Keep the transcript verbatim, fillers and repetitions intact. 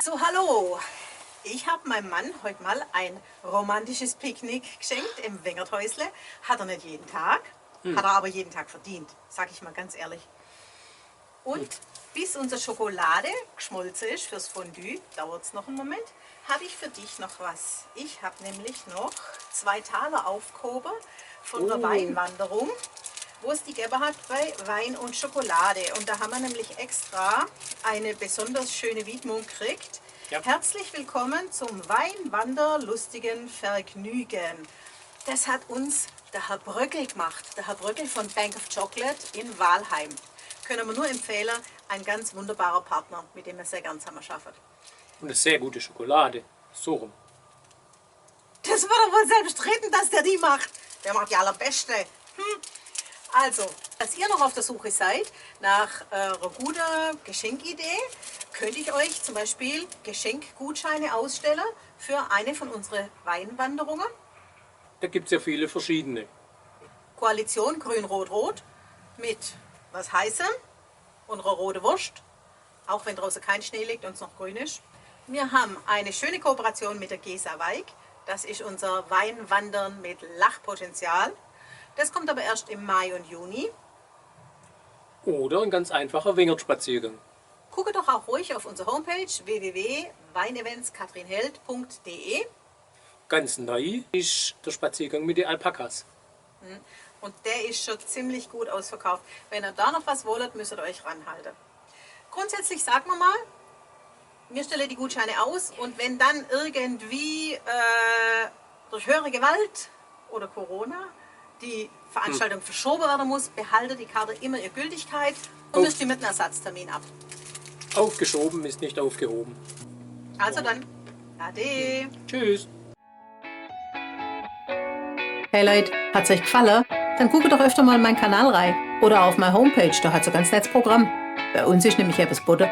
So, hallo. Ich habe meinem Mann heute mal ein romantisches Picknick geschenkt im Wengerthäusle. Hat er nicht jeden Tag, hat er aber jeden Tag verdient, sage ich mal ganz ehrlich. Und bis unsere Schokolade geschmolzen ist fürs Fondue, dauert es noch einen Moment, habe ich für dich noch was. Ich habe nämlich noch zwei Taler aufgehoben von der Weinwanderung, wo es die gegeben hat bei Wein und Schokolade. Und da haben wir nämlich extra eine besonders schöne Widmung gekriegt. Ja. Herzlich willkommen zum Weinwanderlustigen Vergnügen. Das hat uns der Herr Bröckel gemacht, der Herr Bröckel von Bank of Chocolate in Walheim. Können wir nur empfehlen, ein ganz wunderbarer Partner, mit dem wir sehr gern zusammenarbeiten. Und eine sehr gute Schokolade. So rum. Das würde er wohl selbst reden, dass der die macht. Der macht die allerbeste. Hm. Also, falls ihr noch auf der Suche seid nach, äh, einer guten Geschenkidee, könnte ich euch zum Beispiel Geschenkgutscheine ausstellen für eine von unseren Weinwanderungen. Da gibt es ja viele verschiedene. Koalition Grün-Rot-Rot mit was Heißem und einer roten Wurst, auch wenn draußen kein Schnee liegt und es noch grün ist. Wir haben eine schöne Kooperation mit der Gesa Weig. Das ist unser Weinwandern mit Lachpotenzial. Das kommt aber erst im Mai und Juni. Oder ein ganz einfacher Wengertspaziergang. Gucke doch auch ruhig auf unsere Homepage w w w weineventskatrinheld punkt d e. Ganz neu ist der Spaziergang mit den Alpakas. Hm. Und der ist schon ziemlich gut ausverkauft. Wenn ihr da noch was wollt, müsst ihr euch ranhalten. Grundsätzlich sagen wir mal, wir stellen die Gutscheine aus und wenn dann irgendwie, äh, durch höhere Gewalt oder Corona die Veranstaltung verschoben werden muss, behalten die Karte immer ihre Gültigkeit und wir stimmen einen Ersatztermin ab. Aufgeschoben ist nicht aufgehoben. Also dann, ade. Tschüss. Hey Leute, hat es euch gefallen? Dann guckt doch öfter mal in meinen Kanal rein oder auf meine Homepage, da hat es ein ganz nettes Programm. Bei uns ist nämlich etwas geboten.